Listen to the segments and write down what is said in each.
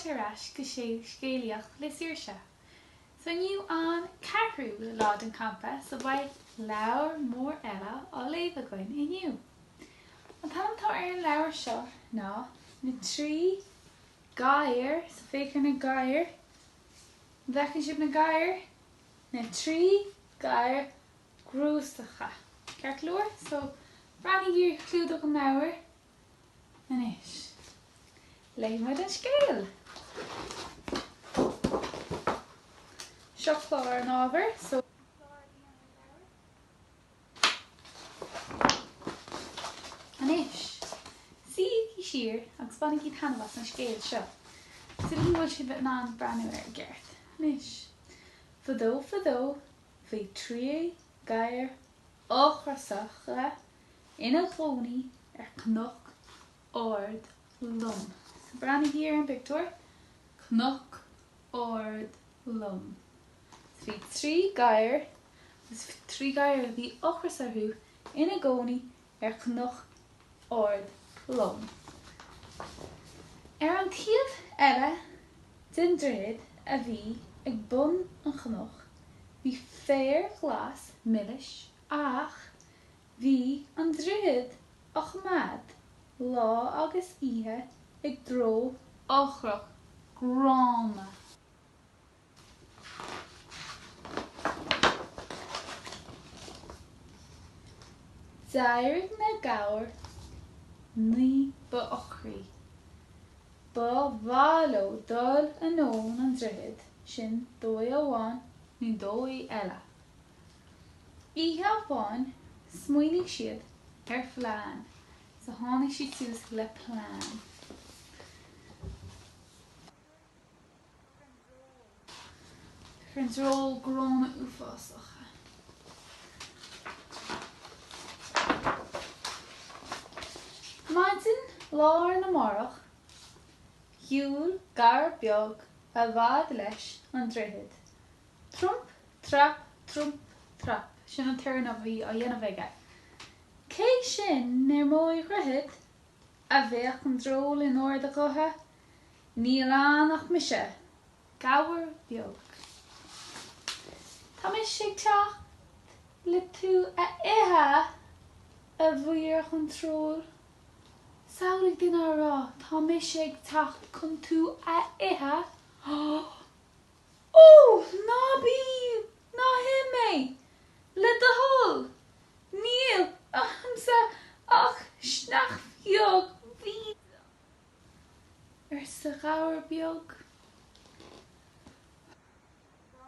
Fáilte ar ais go Scéalaíocht le Saoirse. So inniu an ceathrú lá den campa so beidh leabhar mór eile á léamh againn inniu. An t-ainm atá ar an leabhar seo ná Na Trí Gadhar, so féach ar na gadhair, an bhfeiceann sibh na gadhair? Na Trí Gadhar Grústacha. Ceart go leor? So breathnaígí ar chlúdach an leabhair. Anois, léifidh muid an scéal. Seo clár an ábhair, so. Clár a bhíonn ar leabhar. Anois, suígí siar agus bainigí taitneamh as an scéal seo. Súil agam go bhfuil sibh in ann breathnú air i gceart. Anois, fadó fadó, bhí trí gadhar ocrasacha ina gcónaí ar chnoc ard lom. So breathnaígí ar an bpictiúr, cnoc ard lom. So bhí 3 gadhar agus 3 gadhar a bhí ocras orthu ina gcónaí ar chnoc ard lom. Ar an taobh eile den droichead a bhí ag bun an chnoic bhí féar glas milis ach Bhí an droichead á choimeád lá agus oíche ag dró ocrach gránna. D'éirigh na gabhair ní ba ocraí. Ba mhaith leo dul anonn an droichead sin dóigh amháin nó dóigh eile. Oíche amháin smaoinigh siad ar phlean so tháinig siad suas le plean. Chuir an dró gránna uafásach. Maidin lá arna mhárach, shiúil gadhar beag a bhfad leis an droichead. Trump, trap, trump, trap, sin an torann a bhí á dhéanamh aige. Cé sin ar mo dhroichead? A bhéic an dról in ard a ghutha. Níl ann ach mise, gabhar beag. Tá mise ag teacht le tú a ithe, a mhaígh an troll. Samhlaigh duine á rá, tá mise ag teacht chun tú a ithe. Ó, ná bí, ná hith mé, le do thoil! Níl ionamsa ach sneach bheag bhídeach, arsa gabhar beag.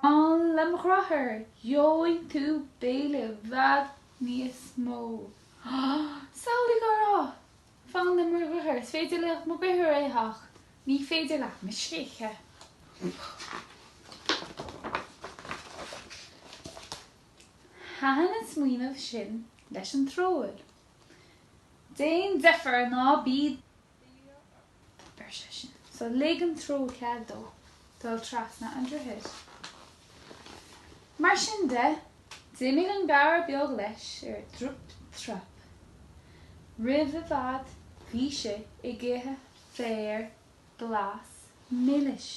Fan le mo dheartháir, gheobhaidh tú béile i bhfad níos mó. Samhlaigh á rá! Fan le mo dheartháir, is féidir leat mo dheartháir a ithe ach ní féidir leat mise a ithe. Thaitin an smaoineamh sin leis an troll. Déan deifir ná bí daor ort, ar seisean. So lig an troll cead dó dul trasna an droichid. Mar sin de, d'imigh an gabhar beag leis ar a thrup trap. Roimh i bhfad bhí sé ag ithe féar glas milis.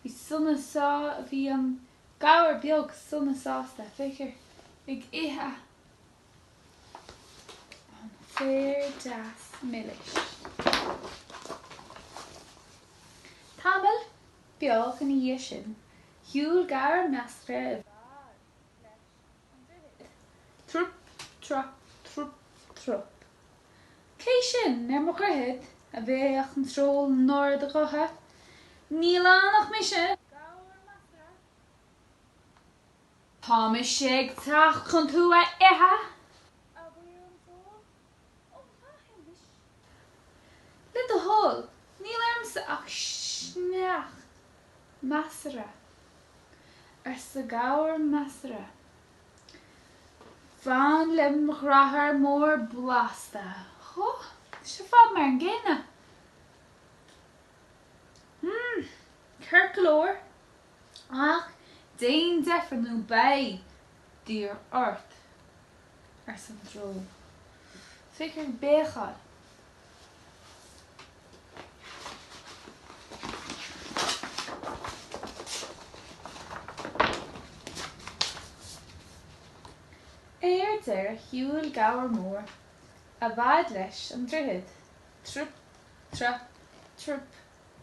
Bhí sona sá, bhí an gabhar beag sona sásta, féach air ag ithe an féar deas milis. Tamall beag ina dhiaidh sin, shiúil gabhar measartha i bhfad leis an droichead. Trup, trap, trup, trup. Cé sin ar mo dhroichead? a bhéic an troll in ard a ghutha. Níl ann ach mise, gabhar measartha. Tá mise ag teacht chun tú a ithe! a mhaígh an troll. Ó, ná hith mise. Le do thoil, níl ormsa ach sneach measartha, arsa gabhar measartha. Fan le mo dheartháir mór blasta. Hó, tá sé ar fad mar an gcéanna. Hmm, ceart go leor, ach déan deifir nó beidh daor ort. arsa an troll. Féach air ag béiceáil. deireadh shiúil gabhar mór a bhfad leis an droichead. Trup, trap, trup,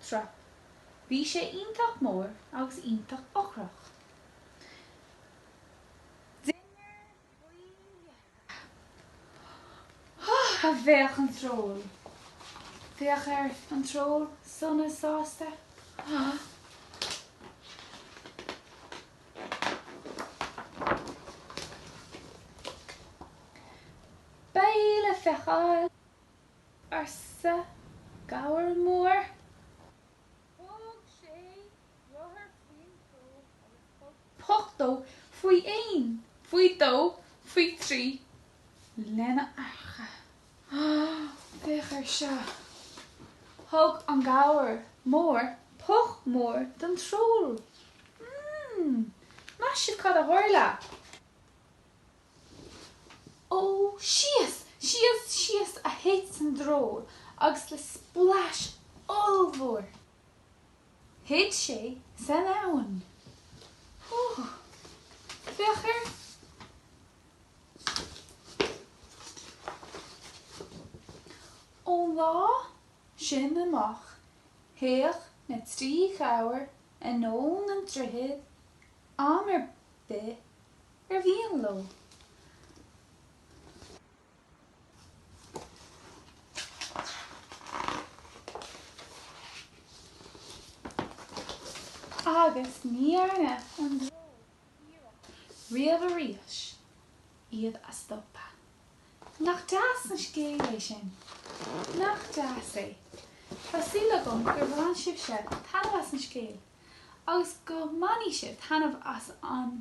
trap. Bhí sé iontach mór agus iontach ocrach. Dinnéar faoi dheireadh! A bhéic an troll. Féach air, an troll, sona sásta. Beidh le feiceáil, arsa gabhar mór. Thug sé rothar faoin troll agus thug puth dó faoi aon, faoi dó, faoi thrí lena adharca. Féach air seo. Thug an gabhar mór puth mór don troll. Mmm! Meas sibh cad a tharla? Ó, síos, síos, síos a thit an troll agus le splash ollmhór. Thit sé san abhainn. Ó, féach air. Ón lá sin amach théadh na 3 ghabhar anonn an droichead am ar bith ar mhian leo. Agus ní dhearna an troll iarracht riamh arís iad a stopadh. Nach deas an scéal é sin? Nach deas é? Tá súil agam gur bhain sibhse taitneamh as an scéal agus go mbainfidh sibh taitneamh as an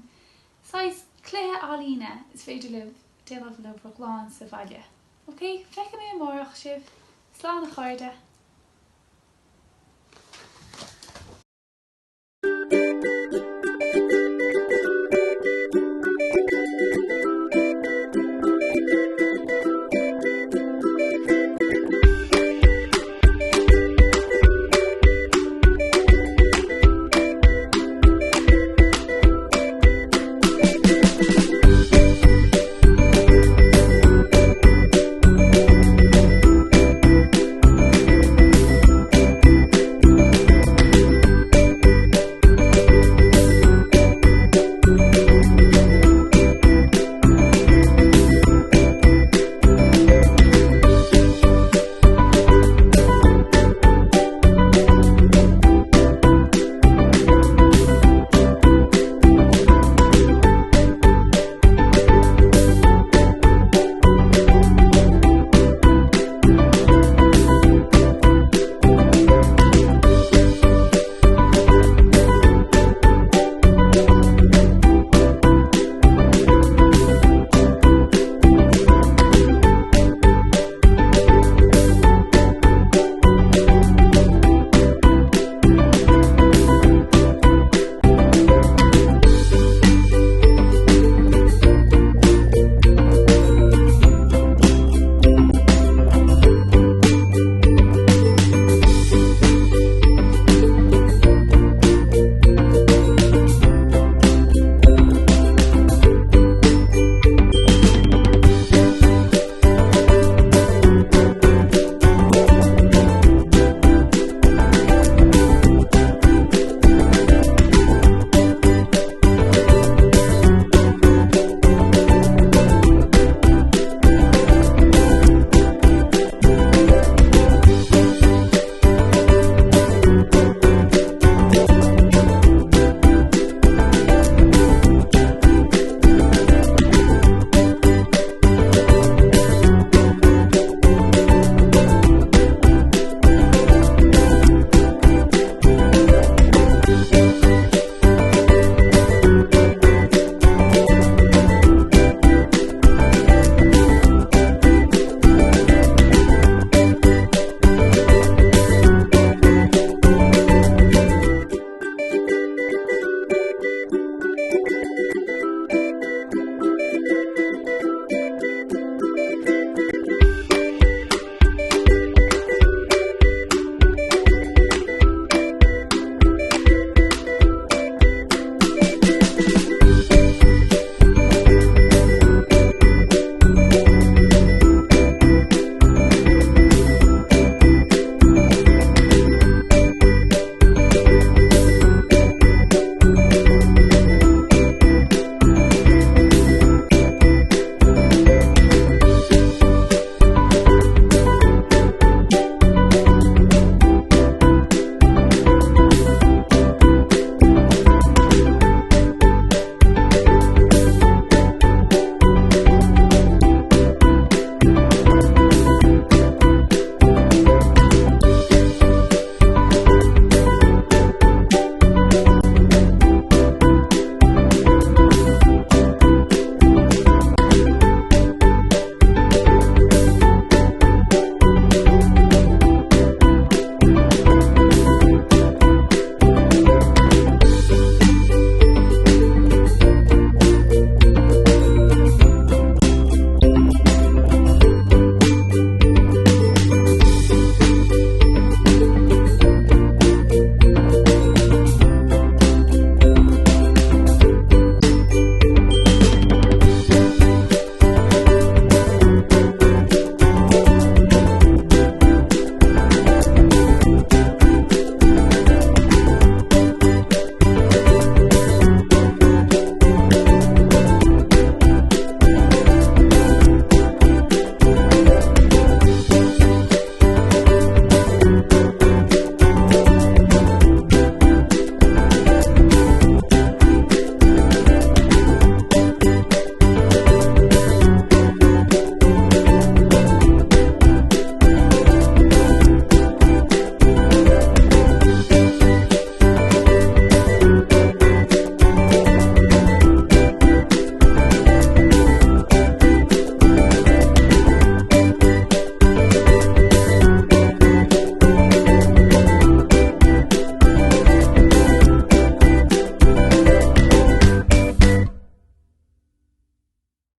saghas cluiche ealaíne is féidir libh déanamh le bhur gclann sa bhaile. Ok, feicfidh mé amárach sibh. Slán a chairde.